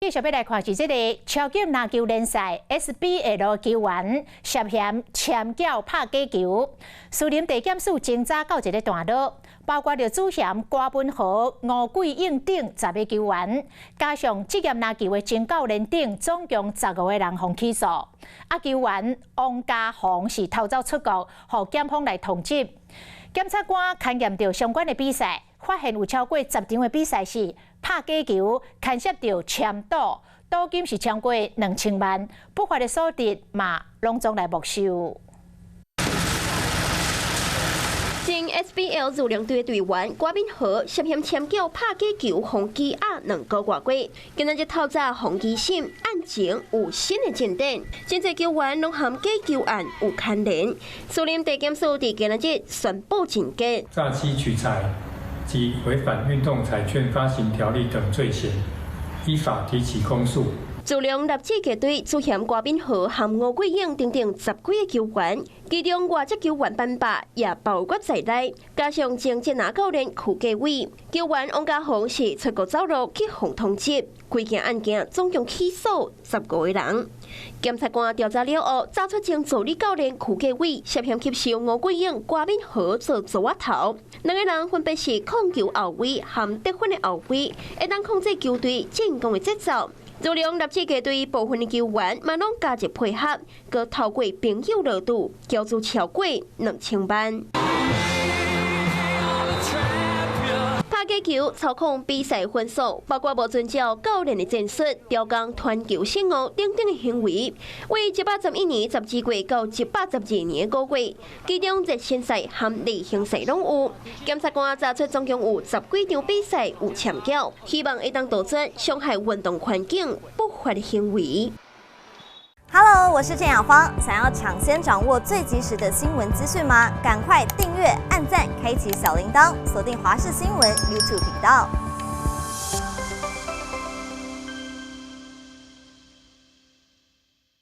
繼續欲來看是這個超級籃球聯賽 SBL 球員涉嫌簽繳拍假球，士林地檢署偵查到一個段落，包括著主嫌郭文豪、吳桂英等10個球員，加上職業籃球的前教練等，總共15個人予起訴。啊，球員王家宏是逃走出國，予檢方來通緝。檢察官勘驗著相關的比賽，發現有超過10場的比賽是拍假球，牽涉著簽賭，賭金是超過2000萬，不法的所得嘛，攏總來沒收。前 SBL 裕隆隊隊員郭敏豪涉嫌簽繳拍假球，予羈押2個外月。今仔日透早予提審，案情有新的進展，真濟球員攏和假球案有牽連。士林地檢署佇今仔日宣布偵結，詐欺取財及違反運動彩券發行條例等罪嫌，依法提起公訴。裕隆立志球隊主嫌郭敏豪和吳桂英等等十幾个球員，其中外籍球員班霸也包括在內，加上前職籃教練許家偉，球員王家宏是出國走路去予通緝，規件案件總共起訴15個人。檢察官調查了後，查出前助理教練許家偉涉嫌吸收吳桂英、郭敏豪做組仔頭，兩個人分別是控球後衛和得分的後衛，會當控制球隊進攻的節奏。裕隆立志球隊部分的球員嘛攏加入配合，閣透過朋友落注，繳注超過2000萬。拍假球操控比賽分數，包括無遵照教練的戰術、調工傳球失誤等等的行為。為111年12月到112年5月，其中熱身賽和例行賽攏有。檢察官查出總共有十幾場比賽有簽繳，希望會當杜絕傷害運動環境不法的行為。 Hello，我是鄭雅芳。想要搶先掌握最及時的新聞資訊嗎？趕快訂閱、按讚、開啟小鈴鐺，鎖定華視新聞 YouTube 頻道。